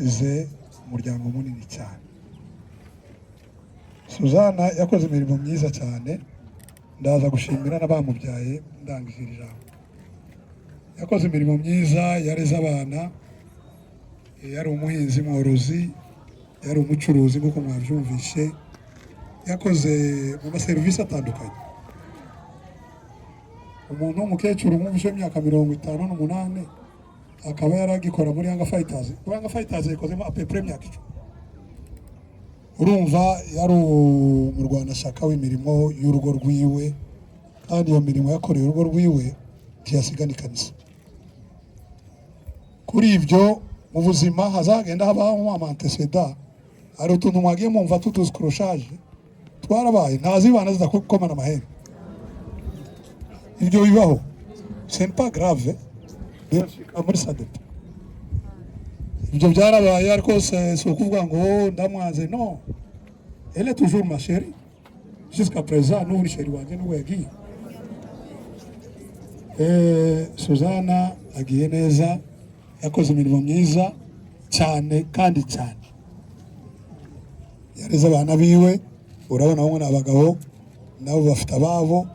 Asize umuryango munini cyane. Suzana yakoze imirimo myiza cyane. Ndaza gushimira n'abamubyaye ndangije iri jambo. Yakoze imirimo myiza, yareze abana, yari umuhinzi mworozi, yari umucuruzi nk'uko mwabyumvishe, yakoze mu maserivisi atandukanye. Umuntu w'umukecuru mwumvishe w'imyaka 58 akaba yaragikora muri Young Fighters. Muri Young Fighters yakozemo à peu près imyaka 10. Urumva yari umurwanashyaka w'imirimo y'urugo rwiwe, kandi iyo mirimo yakoreye urugo rwiwe ntiyasigana ikanisa. Kuri ibyo, mu buzima hazagenda habaho ama antécédents. Hari utuntu mwagiye mwumva tutuzikoroshaje twarabaye, ntazibana zidakomana amahembe. Ibyo bibaho, c'est pas grave, birashika muri sadepa. Ibyo byarabaye, ariko si ukuvuga ngo ndamwanze. Non, elle est toujours ma chérie jusqu'à présent. N'ubu ni chérie wanjye n'ubwo yagiye. Suzana agiye neza, yakoze imirimo myiza cyane kandi cyane. Yareze abana biwe, urabona bamwe ni abagabo, nabo bafite ababo.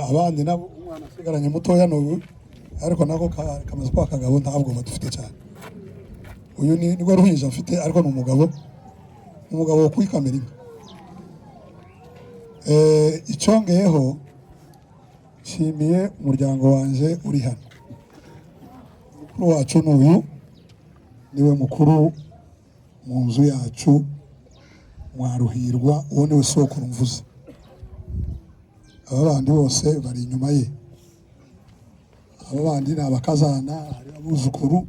Abandi nabo umwana asigaranye mutoya n'ubu, ariko nako kamaze kuba akagabo, ntabwo badufite cyane. Uyu ni nibwo ruhinja mfite, ariko ni umugabo, umugabo wo kwikamira inka. Icyongeyeho, nshimiye umuryango wanjye uri hano. Mukuru wacu ni uyu, niwe mukuru mu nzu yacu mwaruhirwa. Uwo niwe sokuru mvuze, aba bandi bose bari inyuma ye. Aba bandi ni abakazana, hari abuzukuru,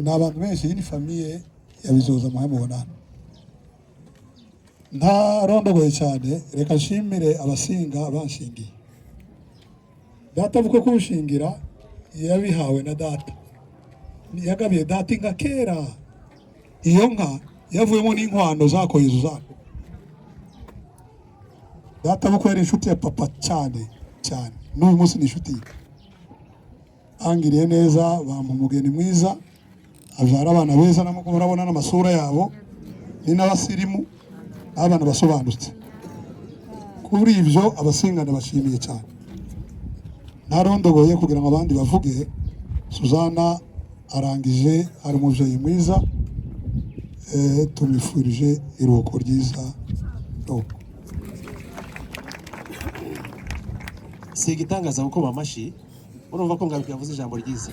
ni abantu benshi. Iyi ni famille ya Bizoza muhe mubonana. Ntarondogoye cyane, reka nshimire Abasinga banshingiye. Data avuga ko kunshingira yabihawe na data, yagabiye data inka kera. Iyo nka yavuyemo n'inkwano zakoye izo zana. Data bukwe yari inshuti ya papa cyane cyane, n'uyu munsi ni inshuti ye. Angiriye neza, bampa umugeni mwiza, abyara abana beza, namwe murabona n'amasura yabo, ni n'abasirimu, abana basobanutse. Kuri ibyo, Abasinga ndabashimiye cyane. Ntarondogoye kugira ngo abandi bavuge. Suzana arangije ari umubyeyi mwiza. Tumwifurije iruhuko ryiza. Nuko. Si igitangaza gukoma amashyi, urumva ko Ngaruka yavuze ijambo ryiza.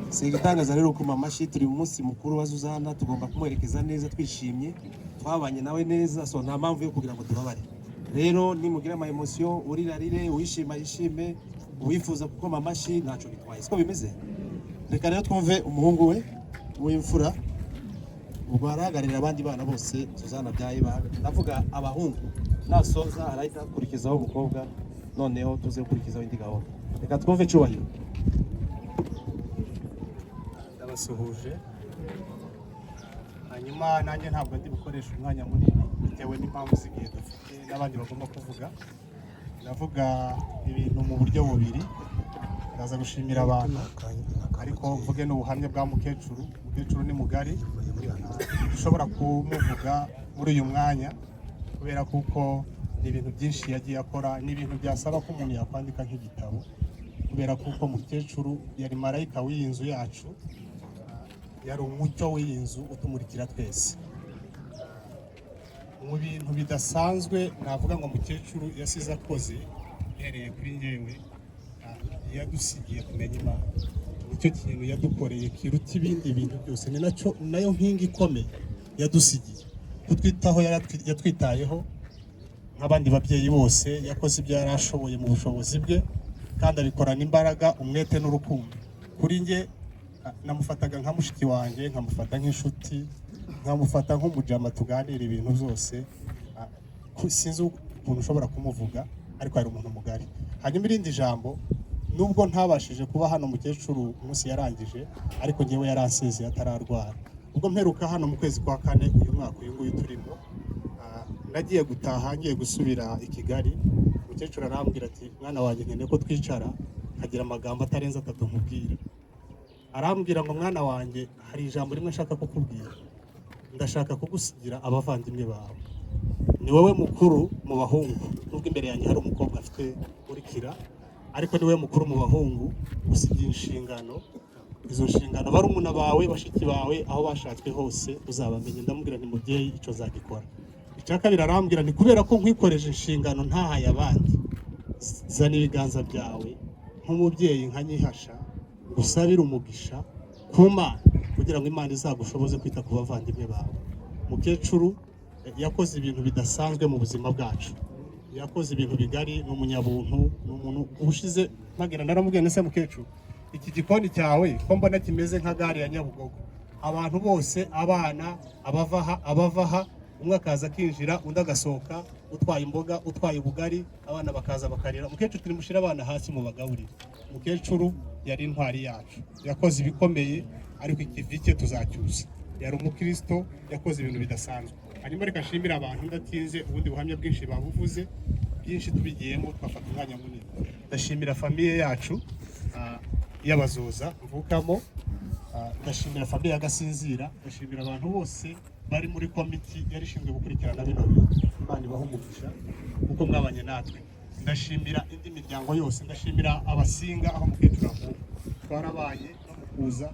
Si igitangaza rero gukoma amashyi. Turi mu munsi mukuru wa Suzana, tugomba kumuherekeza neza twishimye. Twabanye nawe neza, so nta mpamvu yo kugira ngo tubabare. Rero nimugira ama émotions, urirarire, uwishima yishime, uwifuza gukoma amashyi ntacyo bitwaye, siko bimeze. Reka rero twumve umuhungu we w'imfura, ubwo arahagararira abandi bana bose Suzana abyaye, ndavuga abahungu. Nasoza arahita akurikizaho umukobwa, noneho tuze gukurikizaho indi gahunda. Reka twumve Cyubahiro. Ndabasuhuje. Hanyuma nanjye ntabwo ndi bukoresha umwanya munini bitewe n'impamvu z'igihe dufite n'abandi bagomba kuvuga. Ndavuga ibintu mu buryo bubiri. Ndaza gushimira abantu, ariko mvuge n'ubuhamya bwa mukecuru. Mukecuru ni mugari, dushobora kumuvuga muri uyu mwanya kubera kuko ni ibintu byinshi yagiye akora, ni ibintu byasaba ko umuntu yakwandika nk'igitabo, kubera kuko mukecuru yari marayika w'iyi nzu yacu, yari umucyo w'iyi nzu utumurikira twese. Mu bintu bidasanzwe navuga ngo mukecuru yasize akoze, uhereye kuri njyewe, yadusigiye kumenya Imana. Nicyo kintu yadukoreye kiruta ibindi bintu byose, ni nacyo nayo nkingi ikomeye yadusigiye. Kutwitaho yatwitayeho nk'abandi babyeyi bose, yakoze ibyo yari ashoboye mu bushobozi bwe, kandi abikorana imbaraga, umwete n'urukundo. Kuri njye, namufataga nka mushiki wanjye, nkamufata nk'inshuti, nkamufata nk'umujama tuganira ibintu byose. Sinzi ukuntu ushobora kumuvuga, ariko hari umuntu mugari. Hanyuma irindi jambo, nubwo ntabashije kuba hano mukecuru umunsi yarangije, ariko ngewe yaransezeye atararwara. Ubwo mperuka hano mu kwezi kwa kane uyu mwaka uyu nguyu turimo, nagiye gutaha, ngiye gusubira i Kigali, umukecuru arambwira ati: "Mwana wanjye, nkeneye ko twicara nkagira amagambo atarenze atatu nkubwira." Arambwira ngo: "Mwana wanjye, hari ijambo rimwe nshaka kukubwira. Ndashaka kugusigira abavandimwe bawe. Ni wowe mukuru mu bahungu, nubwo imbere yanjye hari umukobwa afite urikira, ariko ni wowe mukuru mu bahungu. Gusigira inshingano, izo nshingano barumuna bawe, bashiki bawe, aho bashatswe hose uzabamenye." Ndamubwira nti: "Mubyeyi, icyo zagikora." Icya kabiri arambwira ni: "Kubera ko nkwikoreje inshingano ntahaye abandi, zana ibiganza byawe nk'umubyeyi nka Nyihasha, ngusabire umugisha ku Mana kugira ngo Imana izagushoboze kwita ku bavandimwe bawe." Mukecuru yakoze ibintu bidasanzwe mu buzima bwacu, yakoze ibintu bigari, ni umunyabuntu, ni umuntu. Ubushize mpagera naramubwiye: "Nese mukecuru, iki gikoni cyawe ko mbona kimeze nka gare ya Nyabugogo, abantu bose, abana abava aha, abava aha, umwe akaza akinjira, undi agasohoka, utwaye imboga, utwaye ubugari, abana bakaza bakarira." Mukecuru turi mushyire abana hasi mu bagaburire. Mukecuru yari intwari yacu, yakoze ibikomeye, ariko ikivi cye tuzacyusa. Yari umukristo, yakoze ibintu bidasanzwe. Hanyuma reka nshimire abantu ndatinze, ubundi buhamya bwinshi babuvuze, byinshi tubigiyemo twafata umwanya munini. Ndashimira famille yacu y'Abazoza mvukamo, ndashimira famille ya Gasinzira, ndashimira abantu bose bari muri komiti yari ishinzwe gukurikirana bino bintu. Imana ibahe umugisha kuko mwabanye natwe. Ndashimira indi miryango yose, ndashimira Abasinga aho mukecuru avuka, twarabaye no mu kuza.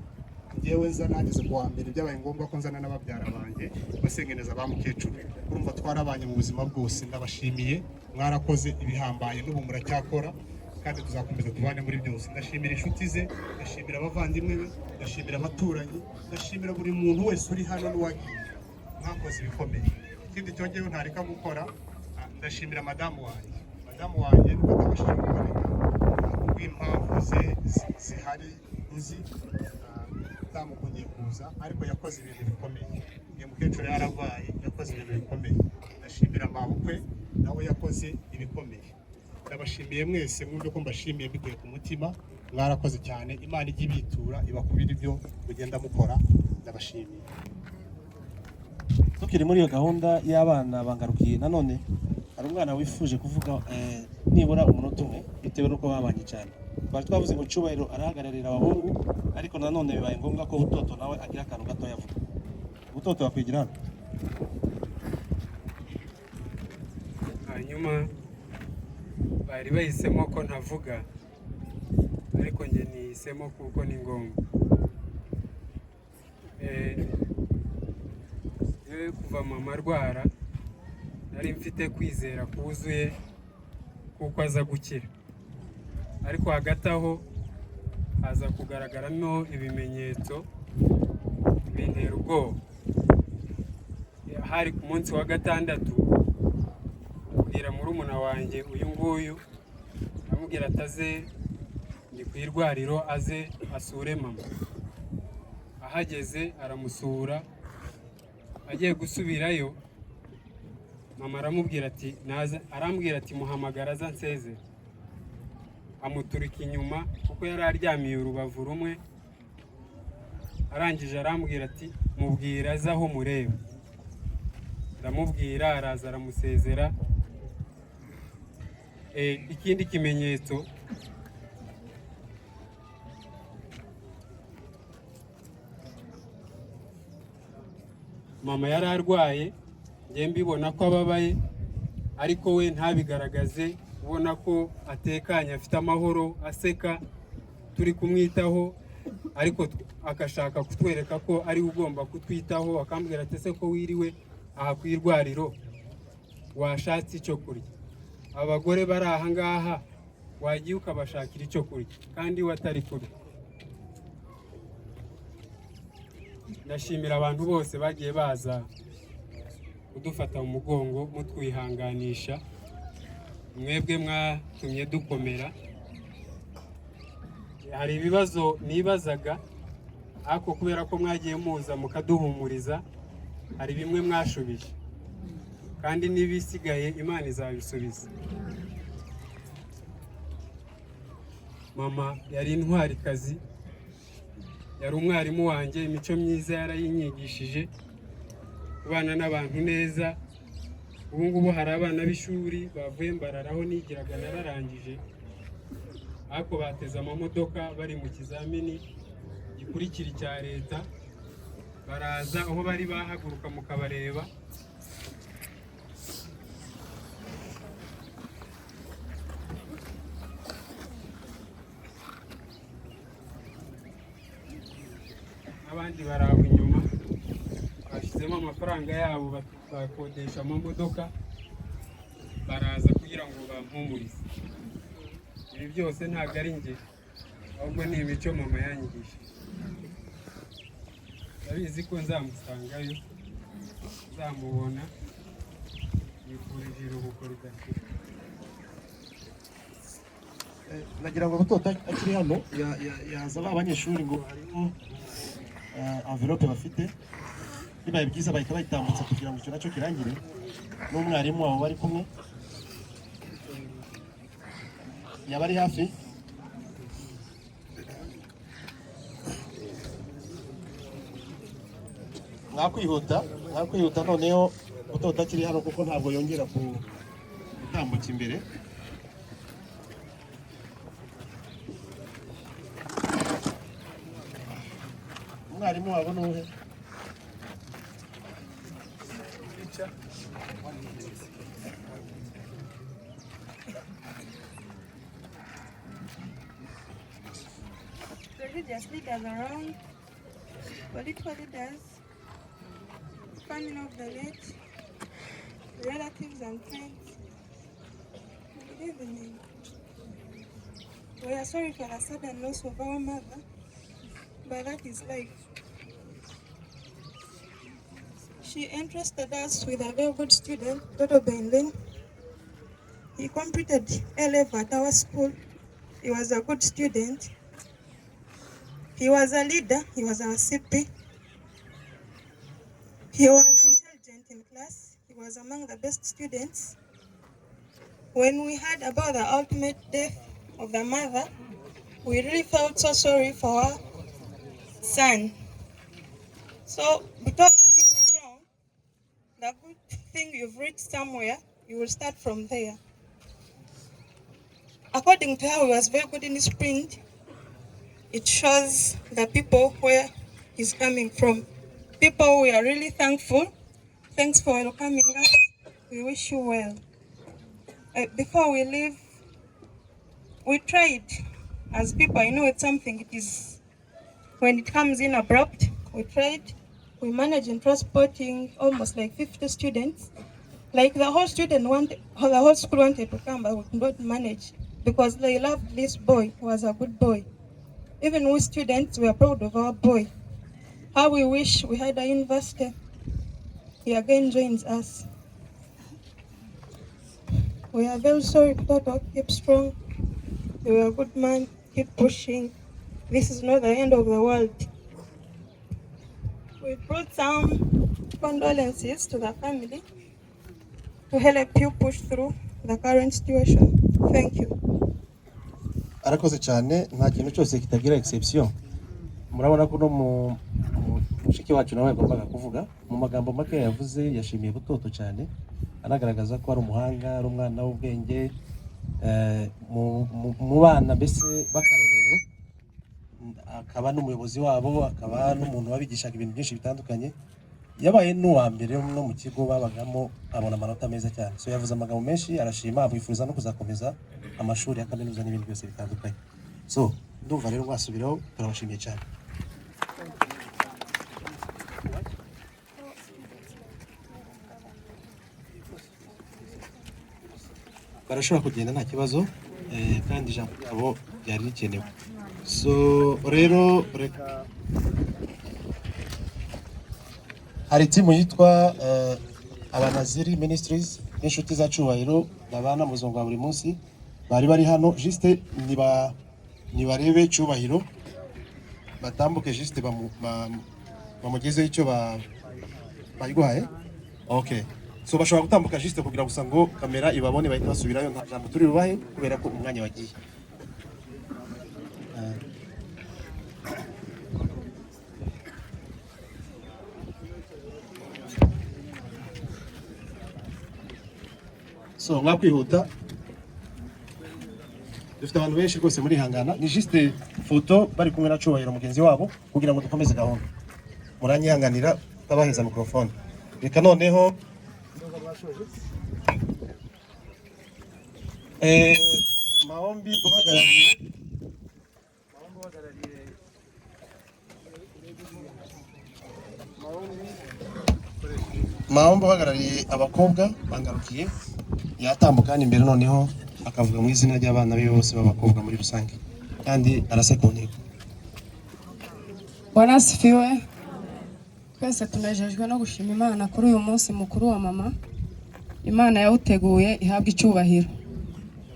Njyewe nza nageze ku wa mbere, byabaye ngombwa ko nzana n'ababyara banjye basengeneza ba mukecuru. Urumva twarabanye mu buzima bwose. Ndabashimiye, mwarakoze ibihambaye, n'ubu muracyakora, kandi tuzakomeza tubane muri byose. Ndashimira inshuti ze, ndashimira abavandimwe be, ndashimira abaturanyi, ndashimira buri muntu wese uri hano n'uwagiye. Mwakoze ibikomeye. Ikindi cyongeyeho ntareka gukora, ndashimira madamu wanjye. Madamu wanjye nubwo atabashije kuboneka kubw'impamvu ze zihari nzi, zamukundiye kuza, ariko yakoze ibintu bikomeye. Uyu mukecuru yararwaye, yakoze ibintu bikomeye. Ndashimira mabukwe, nawe yakoze ibikomeye. Ndabashimiye mwese, mwumve ko mbashimiye mbikuye ku mutima. Mwarakoze cyane, Imana ijye ibitura, ibakubira ibyo mugenda mukora. Ndabashimiye. Tukiri muri iyo gahunda y'abana bangarukiye, nanone hari umwana wifuje kuvuga nibura umunota umwe, bitewe n'uko babanye cyane. Twari twavuze ngo Cyubahiro arahagararira abahungu, ariko nanone bibaye ngombwa ko Butoto nawe agira akantu gatoya avuga. Butoto, wakwigira hano. Hanyuma bari bahisemo ko ntavuga, ariko njye nihisemo kuko ni ngombwa. Yewe, kuva mama arwara nari mfite kwizera kuzuye kuko aza gukira, ariko hagati aho haza kugaragaramo ibimenyetso bintera ubwoba. Hari ku munsi wa gatandatu, mbwira murumuna wanjye uyu nguyu, amubwira ataze ni ku irwariro, aze asure mama. Ahageze aramusura, agiye gusubirayo mama aramubwira ati naza, arambwira ati: "Muhamagara aza nsezere." Amuturika inyuma kuko yari aryamiye urubavu rumwe. Arangije arambwira ati: "Mubwira aze aho mureba." Ndamubwira, araza aramusezera. Ikindi kimenyetso, mama yari arwaye, njye mbibona ko ababaye, ariko we ntabigaragaze, ubona ko atekanye, afite amahoro, aseka, turi kumwitaho, ariko agashaka kutwereka ko ari we ugomba kutwitaho. Akambwira ati: "Ese ko wiriwe aha ku irwariro, washatse icyo kurya? Abagore bari aha ngaha wagiye ukabashakira icyo kurya?" Kandi we atari kurya. Ndashimira abantu bose bagiye baza kudufata mu mugongo, mutwihanganisha. Mwebwe mwatumye dukomera. Hari ibibazo nibazaga, ariko kubera ko mwagiye muza mukaduhumuriza, hari bimwe mwashubije, kandi n'ibisigaye Imana izabisubiza. Mama yari intwarikazi, yari umwarimu wanjye, imico myiza yarayinyigishije, kubana n'abantu neza. Ubu ngubu hari abana b'ishuri bavuye Mbararaho nigiraga nararangije, ariko bateze amamodoka bari mu kizamini. Gikurikira icya leta. Baraza aho bari bahaguruka mukabareba. N'abandi bari aho inyuma bashyizemo amafaranga yabo, bakodesha amamodoka, baraza kugira ngo bampumurize. Ibi byose ntabwo ari njye, ahubwo ni imico mama yanyigishije. Ndabizi ko nzamusangayo, nzamubona. Yifurije iruhuko ridashira. Nagira ngo Butoto akiri hano yaza ba banyeshuri ngo harimo enveloppe bafite. Bibaye byiza bahita bayitambutsa kugira ngo icyo nacyo kirangire, n'umwarimu wabo bari kumwe yaba ari hafi. Mwakwihuta noneho Butoto akiri hano, kuko ntabwo yongera gutambuka imbere. Umwarimu wabo ni uwuhe? Religious leaders around, political leaders, family of the late, relatives and friends. Good evening. We are sorry for the sudden loss of our mother, but that is life. She entrusted us with a very good student, Toto Benlin. He completed A level at our school. He was a good student. He was a leader. He was our CP. He was intelligent in class. He was among the best students. When we heard about the ultimate death of the mother, we really felt so sorry for our son. So, because keep strong, the good thing you've reached somewhere, you will start from there. According to her, he was very good in his sprint. It shows the people where he's coming from. People, we are really thankful. Thanks for welcoming us. We wish you well. Before we leave, we tried as people. I know it's something, it is when it comes in abrupt. We tried, we managed in transporting almost like 50 students. Like the whole student wanted, the whole school wanted to come, but we could not manage because they loved this boy, who was a good boy. Even we students, we are proud of our boy. How we wish we had a university. He again joins us. We are very sorry, Toto. Keep strong. You are a good man. Keep pushing. This is not the end of the world. We brought some condolences to the family to help you push through the current situation. Thank you. Arakoze cyane. Nta kintu cyose kitagira exception. Murabona ko no mu mushiki wacu nawe yagombaga kuvuga. Mu magambo make yavuze, yashimiye Butoto cyane, anagaragaza ko ari umuhanga, ari umwana w'ubwenge, mu bana mbese b'akarorero, akaba n'umuyobozi wabo, akaba n'umuntu wabigishaga ibintu byinshi bitandukanye. Yabaye n'uwa mbere no mu kigo babagamo, abona amanota meza cyane. So yavuze amagambo menshi, arashima, amwifuriza no kuzakomeza amashuri ya kaminuza n'ibindi byose bitandukanye. So ndumva rero mwasubiraho. Turabashimiye cyane. Barashobora kugenda nta kibazo, kandi ijambo ryabo ryari rikenewe. So rero reka hari timu yitwa Abanaziri Ministries n'inshuti za Cyubahiro babana mu buzima bwa buri munsi, bari bari hano. Juste niba nibarebe Cyubahiro, batambuke juste bamugezeho icyo bayiguhaye. Okay, so bashobora gutambuka juste kugira gusa ngo kamera ibabone, bahita basubirayo. Nta jambo turi bubahe kubera ko umwanya wagiye. So mwakwihuta. Dufite abantu benshi rwose, murihangana. Ni juste photo bari kumwe na Cubahiro mugenzi wabo kugira ngo dukomeze gahunda. Muranyihanganira tabaheza microphone. Reka noneho Maombi uhagarariye Maombi uhagarariye abakobwa bangarukiye yatambuka hano imbere, noneho akavuga mu izina ry'abana be bose b'abakobwa muri rusange, kandi arase ku ntego. Bwana asifiwe. Twese tunejejwe no gushima Imana kuri uyu munsi mukuru wa mama. Imana yawuteguye ihabwa icyubahiro.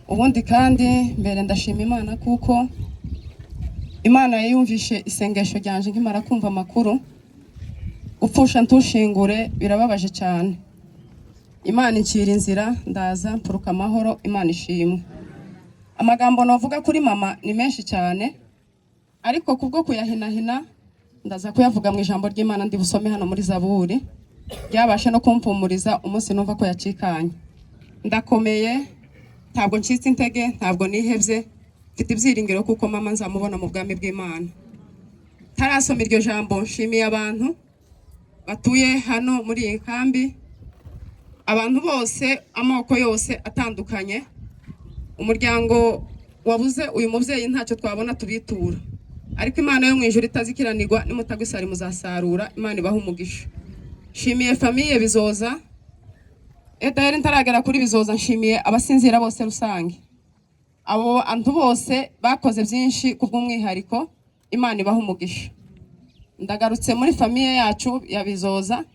Ubundi kandi mbere ndashima Imana kuko Imana yumvishe isengesho ryanje nkimara kumva amakuru. Gupfusha ntushingure birababaje cyane. Imana incira inzira, ndaza mpuruka amahoro. Imana ishimwe. Amagambo navuga kuri mama ni menshi cyane, ariko kubwo kuyahinahina ndaza kuyavuga mu ijambo ry'Imana ndi busome hano muri Zaburi, ryabashe no kumpumuriza umunsi numva ko yacikanye. Ndakomeye, ntabwo ncitse intege, ntabwo nihebye, mfite ibyiringiro kuko mama nzamubona mu bwami bw'Imana. Ntarasoma iryo jambo, nshimiye abantu batuye hano muri iyi nkambi, abantu bose, amoko yose atandukanye. Umuryango wabuze uyu mubyeyi ntacyo twabona tubitura, ariko Imana yo mu ijuru itazikiranirwa, nimutagwa isari muzasarura. Imana ibaha umugisha. Nshimiye famille Bizoza. Edaheri ntaragera kuri Bizoza, nshimiye abasinzira bose rusange, abo bantu bose bakoze byinshi kubw'umwihariko. Imana ibaha umugisha. Ndagarutse muri famille yacu ya Bizoza,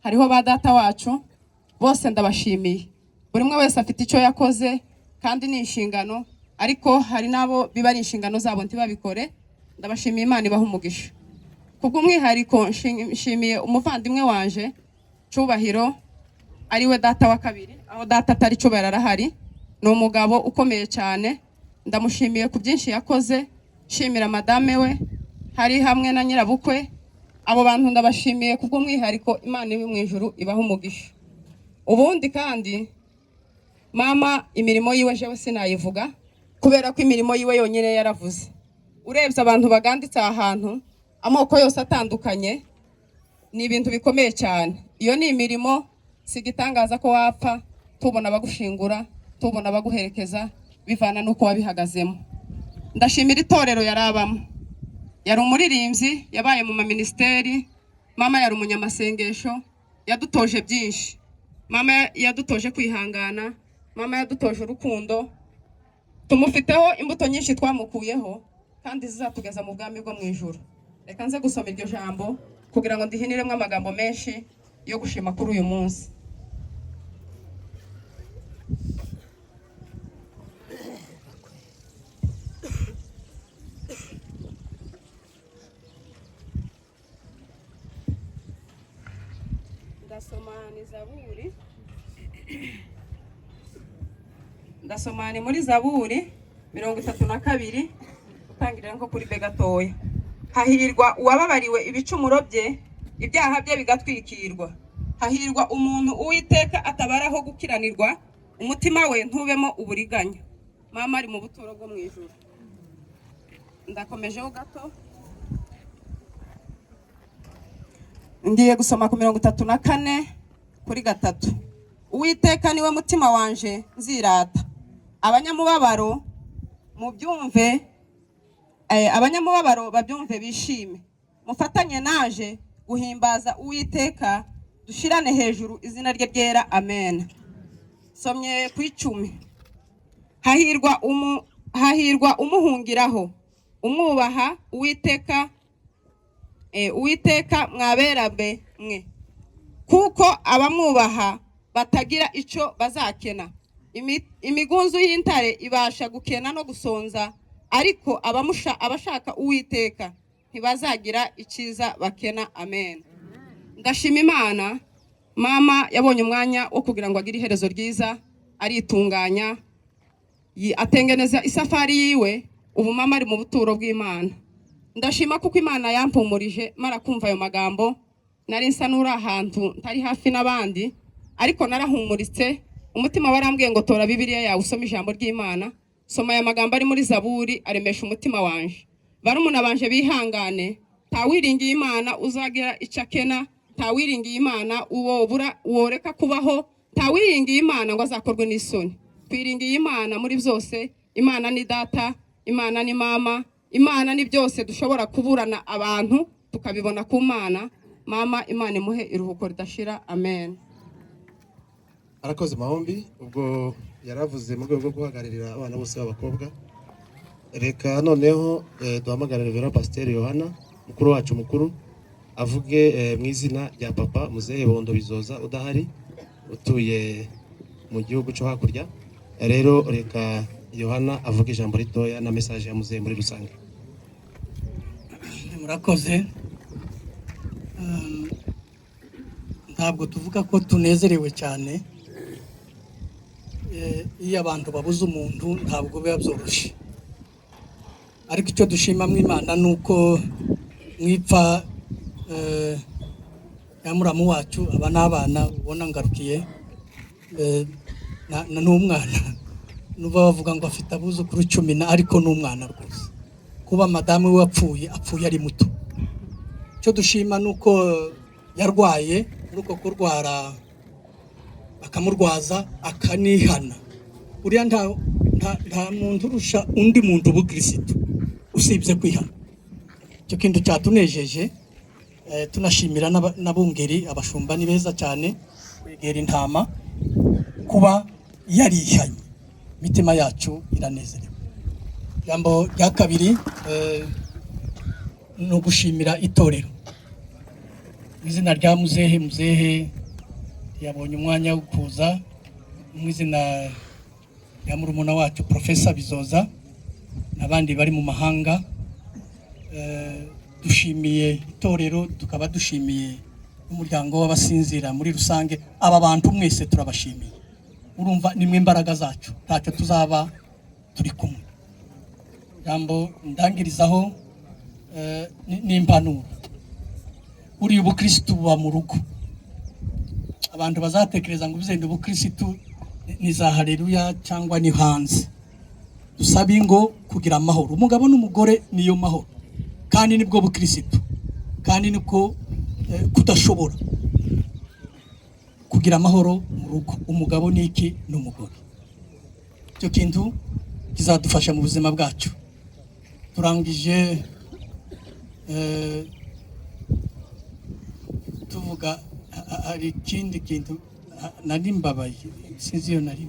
hariho ba data wacu bose, ndabashimiye. Buri umwe wese afite icyo yakoze kandi ni inshingano, ariko hari n'abo biba ari inshingano zabo ntibabikore. Ndabashimiye, Imana ibaha umugisha. Kubw'umwihariko nshimiye umuvandimwe wanje Cubahiro, ariwe data wa kabiri aho data atari. Cubahiro arahari, ni umugabo ukomeye cyane. Ndamushimiye ku byinshi yakoze. Nshimira madame we hari hamwe na nyirabukwe. Abo bantu ndabashimiye kubw'umwihariko. Imana iri mu ijuru ibaha umugisha. Ubundi kandi mama imirimo yiwe jewe sinayivuga, kubera ko imirimo yiwe yonyine yaravuze. Urebye abantu baganditse aha hantu, amoko yose atandukanye, ni ibintu bikomeye cyane. Iyo ni imirimo. Si igitangaza ko wapfa tubona abagushingura, tubona abaguherekeza, bivana n'uko wabihagazemo. Ndashimira itorero yari abamo. Yari umuririmbyi, yabaye mu maminisiteri. Mama yari umunyamasengesho, yadutoje byinshi. Mama yadutoje kwihangana, mama yadutoje urukundo. Tumufiteho imbuto nyinshi twamukuyeho kandi zizatugeza mu bwami bwo mu ijuru. Reka nze gusoma iryo jambo kugira ngo ndihiniremo amagambo menshi yo gushima kuri uyu munsi. Ndasoma ni Zaburi, ndasoma ni muri Zaburi 32, utangirira nko kuri be gatoya. Hahirwa uwababariwe ibicumuro bye, ibyaha bye bigatwikirwa. Hahirwa umuntu Uwiteka atabaraho gukiranirwa, umutima we ntubemo uburiganya. Mama ari mu buturo bwo mu ijuru. Ndakomejeho gato, ngiye gusoma ku 34 kuri 3. Uwiteka niwe mutima wanje nzirata, abanyamubabaro mubyumve, abanyamubabaro babyumve bishime. Mufatanye naje guhimbaza Uwiteka, dushirane hejuru izina rye ryera. Amen. Somye ku 10. Hahirwa umuhungiraho, umwubaha Uwiteka, Uwiteka mwabera be mwe, kuko abamwubaha batagira icyo bazakena. Imigunzu y'intare ibasha gukena no gusonza, ariko abashaka Uwiteka ntibazagira icyiza bakena. Amen. Ndashima Imana, mama yabonye umwanya wo kugira ngo agire iherezo ryiza, aritunganya, atengeneza isafari yiwe. Ubu mama ari mu buturo bw'Imana. Ndashima kuko Imana yampumurije mara kumva ayo magambo. Nari nsa n'uri ahantu ntari hafi n'abandi, ariko narahumuritse. Umutima warambwiye ngo tora Bibiliya yawe usome ijambo ry'Imana. Soma aya magambo ari muri Zaburi, aremesha umutima wanje. Barumuna banje bihangane, ntawiringiye Imana uzagira icyo akena, ntawiringiye Imana uwo bura woreka kubaho, ntawiringiye Imana ngo azakorwe n'isoni. Twiringiye Imana muri byose. Imana ni data, Imana ni mama, Imana ni byose. Dushobora kuburana abantu tukabibona ku Mana. Mama, Imana imuhe iruhuko ridashira. Amen. Arakoze Mahombi. Ubwo yaravuze mu rwego rwo guhagararira abana bose b'abakobwa. Reka noneho duhamagare Reverend Pasiteri Yohana, mukuru wacu mukuru, avuge mu izina rya papa Muzehe Bondo Bizoza udahari, utuye mu gihugu cyo hakurya. Rero reka Yohana avuge ijambo ritoya na message ya muzehe muri rusange. Murakoze. Ntabwo tuvuga ko tunezerewe cyane. Iyo abantu babuze umuntu ntabwo biba byoroshye, ariko icyo dushima mu Imana ni uko mwipfa ya muramu wacu, aba n'abana ubona ngarukiye n'umwana nuba bavuga ngo afite abuzukuru 10 na, ariko ni umwana rwose. Kuba madamu we wapfuye, apfuye ari muto. Icyo dushima ni uko yarwaye, muri uko kurwara bakamurwaza akanihana. Uriya nta muntu urusha undi muntu ubukirisitu usibye kwihana. Icyo kintu cyatunejeje. Tunashimira n'abungeri, abashumba ni beza cyane kwegera intama. Kuba yarihanye, imitima yacu iranezerewe. Ijambo rya kabiri ni ugushimira itorero mu izina rya muzehe. Muzehe yabonye umwanya wo kuza mu izina rya murumuna wacu Profesa Bizoza n'abandi bari mu mahanga. Dushimiye itorero, tukaba dushimiye n'umuryango w'abasinzira muri rusange. Aba bantu mwese turabashimiye. Urumva nimwe imbaraga zacu, ntacyo tuzaba turi kumwe. Jambo ndangirizaho ni impanuro. Buriya ubukirisitu buba mu rugo. Abantu bazatekereza ngo bizenda ubukirisitu ni za haleluya cyangwa ni hanze. Dusabe ingo kugira amahoro, umugabo n'umugore niyo mahoro, kandi nibwo bukirisitu, kandi niko kudashobora kugira amahoro mu rugo, umugabo n'iki n'umugore. Icyo kintu kizadufasha mu buzima bwacu. Turangije tuvuga hari ikindi kintu nari mbabaye, sinzi iyo nari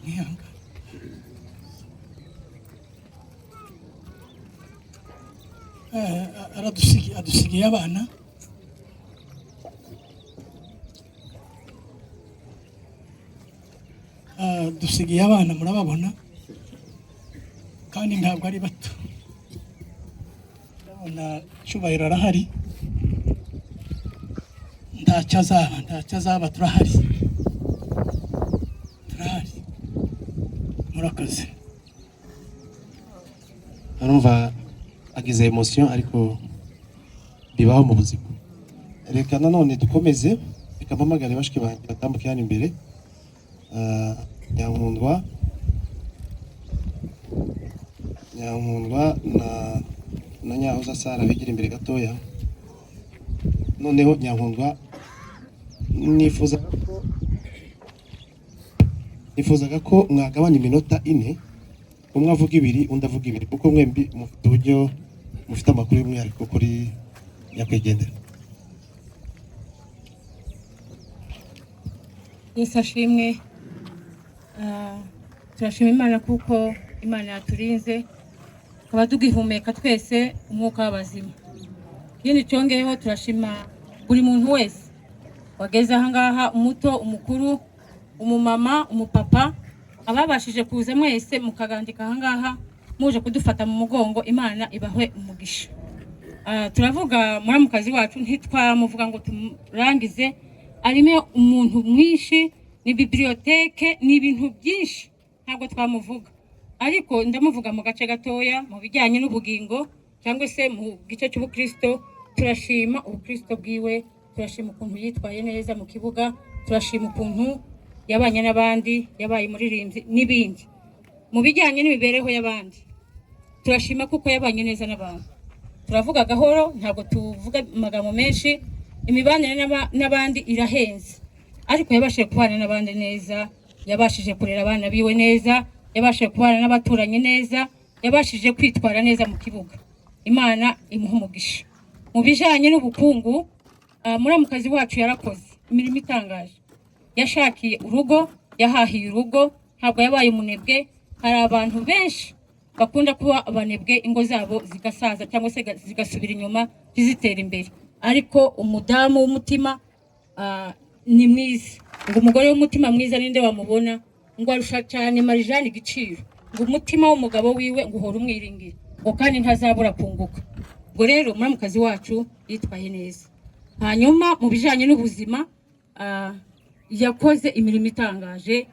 mwihangane. Adusigiye abana. Dusigiye abana, murababona, kandi ntabwo ari bato. Ndabona Cyubahiro arahari, ntacyo azaba, ntacyo azaba, turahari, turahari. Murakoze. Arumva agize emotion, ariko bibaho mu buzima. Reka nanone dukomeze, reka mpamagare bashiki banjye batambuke hano imbere. Nyankundwa na Nyahoza Sara bigira imbere gatoya. Noneho Nyankundwa, nifuzaga ko mwagabanya iminota 4, umwe avuga 2 undi avuga 2, kuko mwembi mufite uburyo mufite amakuru y'umwihariko kuri nyakwigendera. Yesu ashimwe. Turashima Imana kuko Imana yaturinze tukaba tugihumeka twese umwuka w'abazima. Ikindi cyongeyeho, turashima buri muntu wese wageze aha ngaha, umuto, umukuru, umumama, umupapa, ababashije kuza mwese mukagandika aha ngaha muje kudufata mu mugongo. Imana ibahwe umugisha. Turavuga muramukazi wacu, ntitwamuvuga ngo tumurangize. Arimo umuntu mwinshi, ni bibliothèque, ni ibintu byinshi, ntabwo twamuvuga, ariko ndamuvuga mu gace gatoya mu bijyanye n'ubugingo cyangwa se mu gice cy'ubukristo. Turashima ubukristo bwiwe, turashima ukuntu yitwaye neza mu kibuga, turashima ukuntu yabanye n'abandi, yabaye umuririmbyi n'ibindi. Mu bijyanye n'imibereho y'abandi, turashima kuko yabanye neza n'abantu. Turavuga gahoro, ntabwo tuvuga amagambo menshi. Imibanire n'abandi irahenze, ariko yabashije kubana n'abandi neza, yabashije kurera abana biwe neza, yabashije kubana n'abaturanyi neza, yabashije kwitwara neza mu kibuga. Imana imuha umugisha. Mu bijyanye n'ubukungu, muramukazi wacu yarakoze imirimo itangaje. Yashakiye urugo, yahahiye urugo, ntabwo yabaye umunebwe. Hari abantu benshi bakunda kuba abanebwe, ingo zabo zigasaza cyangwa se zigasubira inyuma, ntizitere imbere. Ariko umudamu w'umutima ni mwiza. Ngo umugore w'umutima mwiza ninde wamubona? Ngo arusha cyane marijani igiciro. Ngo umutima w'umugabo wiwe ngo uhora umwiringira, ngo kandi ntazabura kunguka. Ubwo rero muramukazi wacu yitwaye neza. Hanyuma mu bijyanye n'ubuzima, yakoze imirimo itangaje.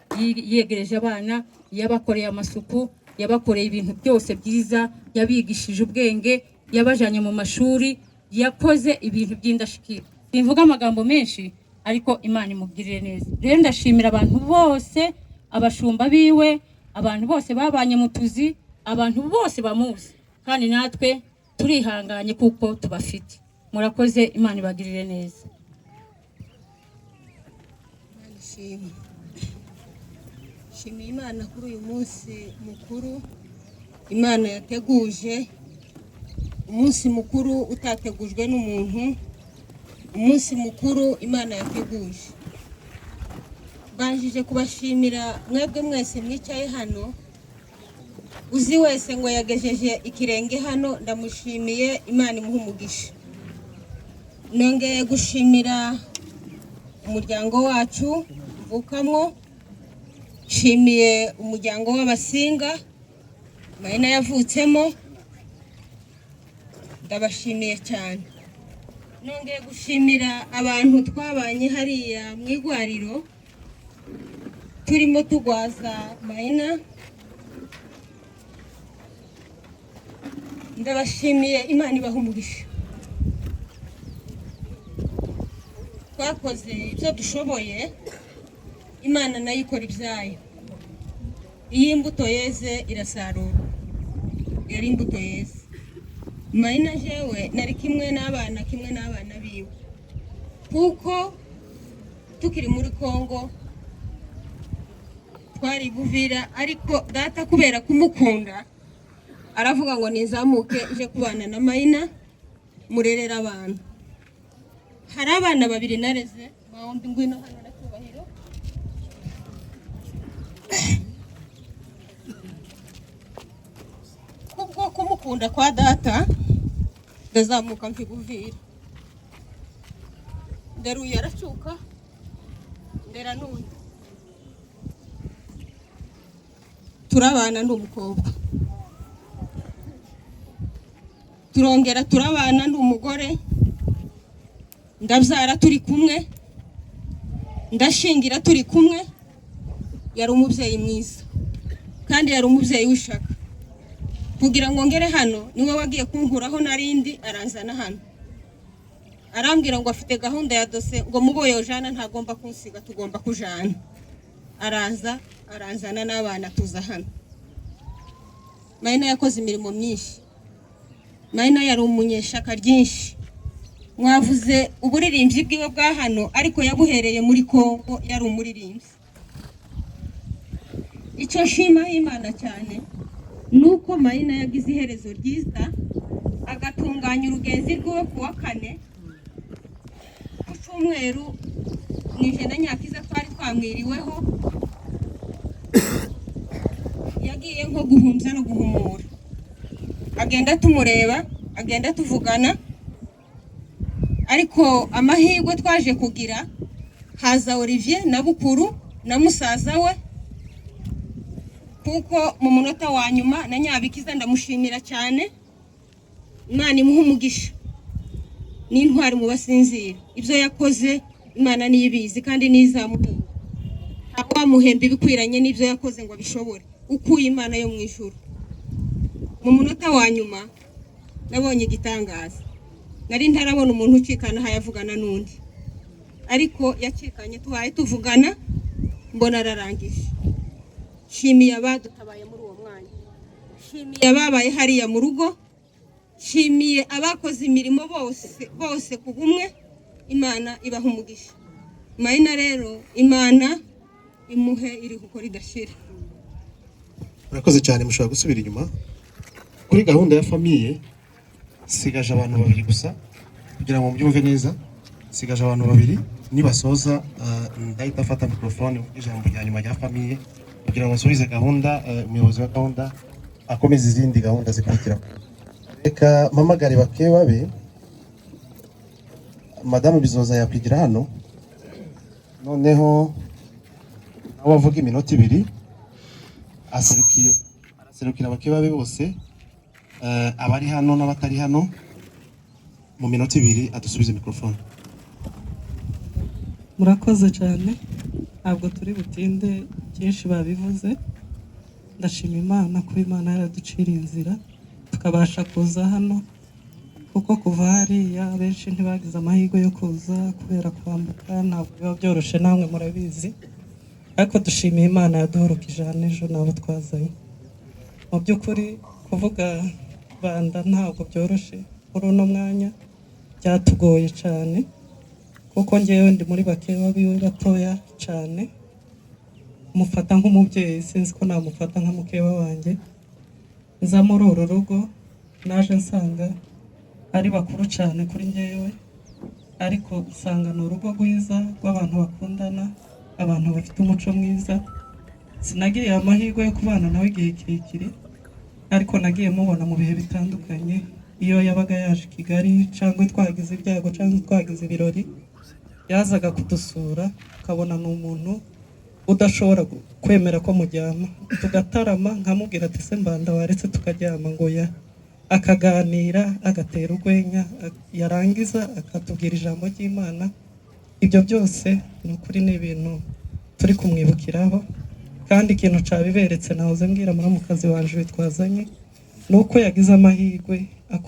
Yegereje abana, yabakoreye amasuku, yabakoreye ibintu byose byiza, yabigishije ubwenge, yabajyanye mu mashuri, yakoze ibintu by'indashyikirwa. Simvuga amagambo menshi, ariko Imana imugirire neza. Rero ndashimira abantu bose, abashumba biwe, abantu bose babanye mu tuzi, abantu bose bamuzi, kandi natwe turihanganye kuko tubafite. Murakoze, Imana ibagirire neza. Imana ishimwe. Nshimiye Imana kuri uyu munsi mukuru Imana yateguje, umunsi mukuru utategujwe n'umuntu, umunsi mukuru Imana yateguje. Mbanjije kubashimira mwebwe mwese mwicaye hano. Uzi wese ngo yagejeje ikirenge hano, ndamushimiye, Imana imuhe umugisha. Nongeye gushimira umuryango wacu mvukamwo, nshimiye umuryango w'Abasinga Mayina yavutsemo, ndabashimiye cyane. Nongeye gushimira abantu twabanye hariya mu igwariro turimo tugwaza Mayina, ndabashimiye, Imana ibaha umugisha. Twakoze ibyo dushoboye, Imana nayo ikora ibyayo. Iyo imbuto yeze irasarura, yari imbuto yeze. Mayina jewe nari kimwe n'abana, kimwe n'abana biwe, kuko tukiri muri Kongo twari Buvira, ariko data kubera kumukunda aravuga ngo nizamuke nje kubana na Mayina murerera abana. Hari abana babiri nareze, bombi ngwino hano na Cyubahiro. Kubwo kumukunda kwa data ndazamuka mvi Buvira, nderuye aracuka, ndera n'undi, turabana ndi umukobwa, turongera turabana ndi umugore, ndabyara turi kumwe, ndashingira turi kumwe. Yari umubyeyi mwiza kandi yari umubyeyi w'ishaka. Kugira ngo ngere hano niwe wagiye kunkuraho narindi, aranzana hano, arambwira ngo afite gahunda ya dose, ngo muboyo jana ntagomba kunsiga, tugomba kujana. Araza aranzana n'abana tuza hano. Mayina yakoze imirimo myinshi, Mayina yari umunyeshaka ryinshi. Mwavuze uburirimbyi bwiwe bwa hano, ariko yabuhereye muri Kongo, yari umuririmbyi. Icyo nshima Imana cyane ni uko Mayina yagize iherezo ryiza, agatunganya urugenzi rwiwe ku wa kane ku cyumweru. Nije na Nyakiza twari twamwiriweho, yagiye nko guhumbya no guhumura, agenda tumureba, agenda tuvugana. Ariko amahirwe twaje kugira, haza Olivier na Bukuru na musaza we, kuko mu munota wa nyuma na Nyabikiza ndamushimira cyane, Imana imuha umugisha, n'intwari mu basinzira. Ibyo yakoze Imana niyo ibizi kandi niyo izamuhemba. Ntawamuhemba ibikwiranye n'ibyo yakoze ngo abishobore, ukuye Imana yo mu ijuru. Mu munota wa nyuma nabonye igitangaza. Nari ntarabona umuntu ucikana aho yavugana n'undi, ariko yacikanye tubaye tuvugana, mbona ararangije. Nshimiye abadutabaye muri uwo. Nshimiye ababaye hariya mu rugo, nshimiye abakoze imirimo bose bose ku bumwe. Imana ibaha umugisha. Mayina rero, Imana imuhe iruhuko ridashira. Murakoze cyane, mushobora gusubira inyuma. Kuri gahunda ya famille sigaje abantu babiri gusa kugira ngo mubyumve neza. Sigaje abantu babiri, nibasoza ndahita afata microphone mvuge ijambo rya nyuma rya famille kugira ngo nsubize gahunda, umuyobozi wa gahunda akomeze izindi gahunda zikurikira. Reka mpamagare bakeba be. Madamu Bizoza yakwigira hano, noneho nawe avuga iminota 2, aserukiye araserukira abakeba be bose, abari hano n'abatari hano. Mu minota 2 adusubize microphone. Murakoze cyane, ntabwo turi butinde, byinshi babivuze. Ndashima Imana kuba Imana yaraduciriye inzira tukabasha kuza hano, kuko kuva hariya benshi ntibagize amahirwe yo kuza kubera kwambuka ntabwo biba byoroshye, namwe murabizi. Ariko dushimiye Imana yaduhurukije hano ejo n'abo twazanye. Mu by'ukuri kuvuga Banda ntabwo byoroshye muri uno mwanya, byatugoye cyane kuko ngewe ndi muri bakeba biwe batoya cyane. Mufata nk'umubyeyi, sinzi ko namufata nka mukeba wanjye. Nza muri uru rugo naje nsanga ari bakuru cyane kuri ngewe, ariko usanga ni urugo rwiza rw'abantu bakundana, abantu bafite umuco mwiza. Sinagiriye amahirwe yo kubana nawe igihe kirekire, ariko nagiye mubona mu bihe bitandukanye iyo yabaga yaje i Kigali, cyangwa twagize ibyago cyangwa twagize ibirori, yazaga kudusura, ukabona ni umuntu udashobora kwemera ko mujyama, tugatarama, nkamubwira ati: "Se Mbanda, waretse tukaryama?" Ngo ya, akaganira, agatera urwenya, yarangiza akatubwira ijambo ry'Imana. Ibyo byose ni ukuri ni ibintu turi kumwibukiraho. Kandi ikintu cyabiberetse, nahoze mbwira muramukazi wanje witwazanye, ni uko yagize amahirwe.